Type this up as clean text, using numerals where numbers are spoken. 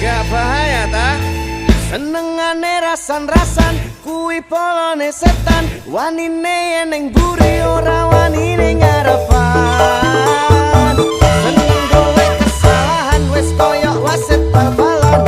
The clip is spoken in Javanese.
Gak bahaya ta? Senengane rasan-rasan kuwi polone setan. Wanine yen buri ora wani ning ngarepan. Seneng gawe kesalahan wis koyo wasit bal-balan.